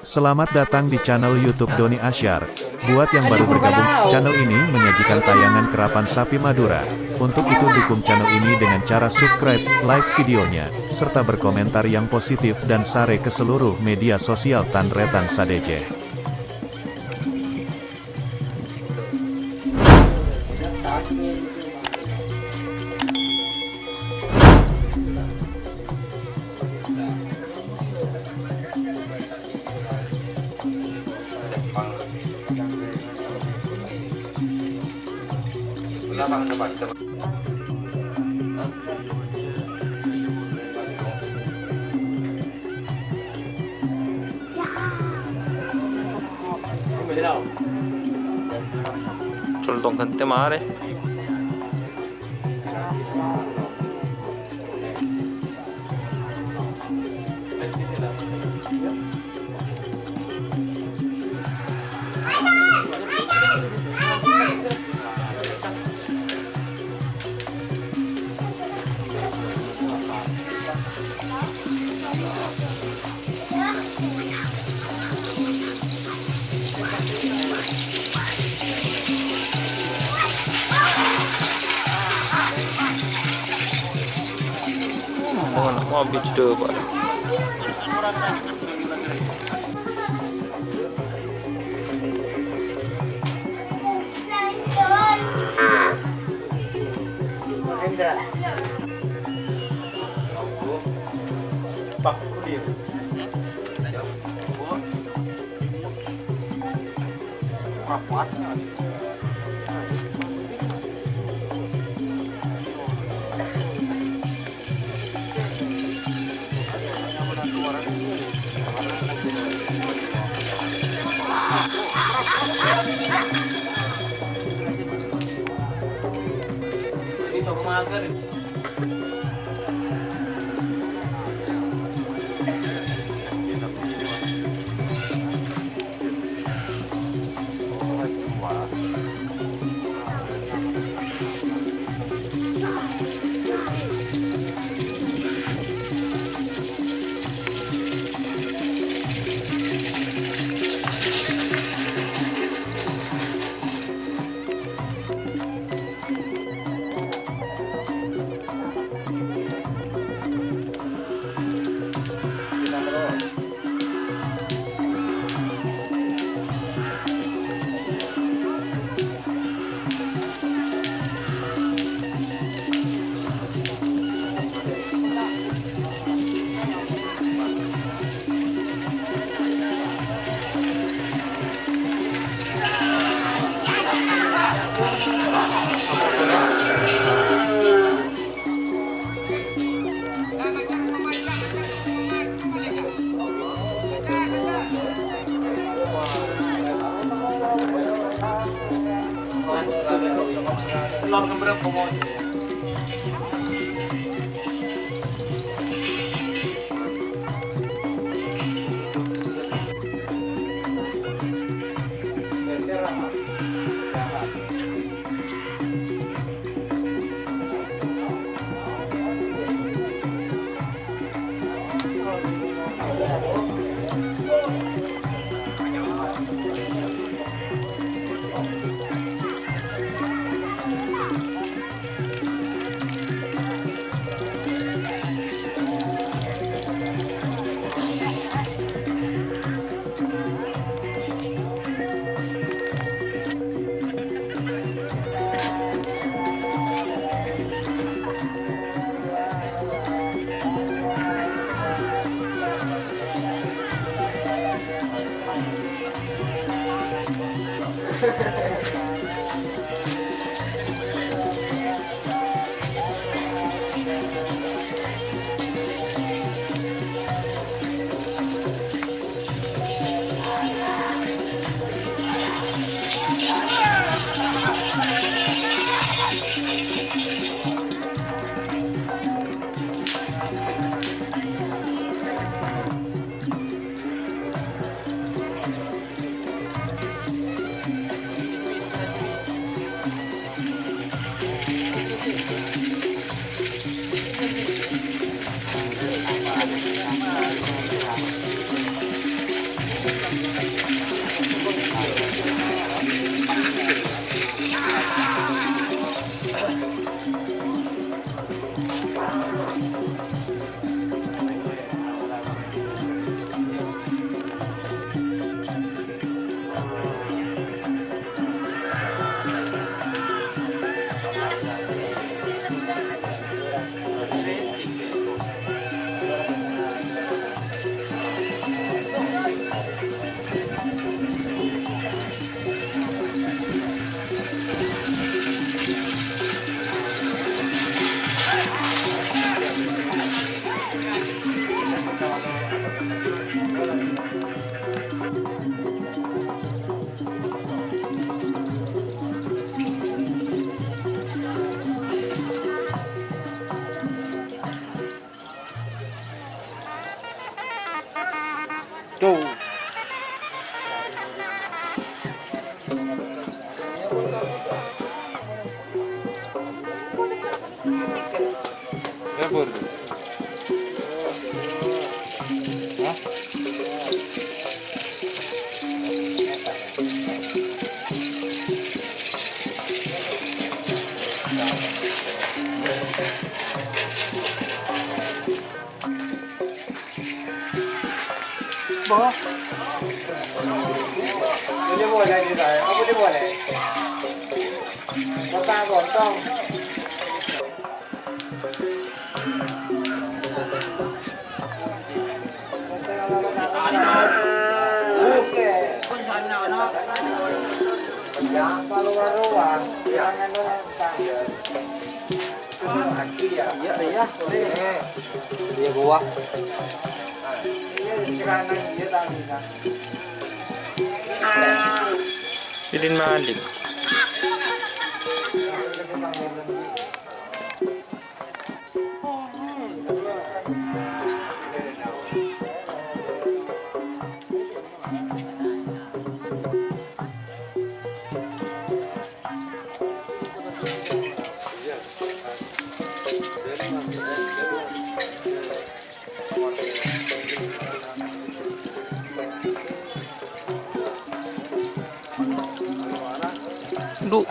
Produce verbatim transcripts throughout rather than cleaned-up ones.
Selamat datang di channel YouTube Doni Asyar. Buat yang baru bergabung, channel ini menyajikan tayangan kerapan sapi Madura. Untuk itu dukung channel ini dengan cara subscribe, like videonya, serta berkomentar yang positif dan share ke seluruh media sosial tan-tarètan sadhâjâ. Col tong ghântè marè. Wah, abit coba. Tuh. Ya, Pur. Hah? Bos. Boleh, boleh, boleh. Apa dia boleh? Potong, potong. Oke. Jangan keluar ruang. Jangan orang tangga. Iya, iya, boleh. Iya, gua. Sidin Malik. Duh.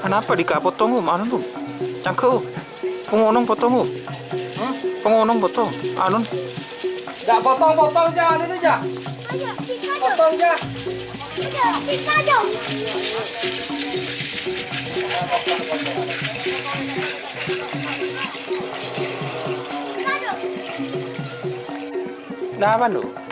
Anapa dika potong, Om? Anu, Om. Cangke, Om. Pangonong potong, Om. Hah? Pangonong potong. Anu. Ndak potong-potong, Ja, anu, Ja. Potong, Ja. Napa, Nduk?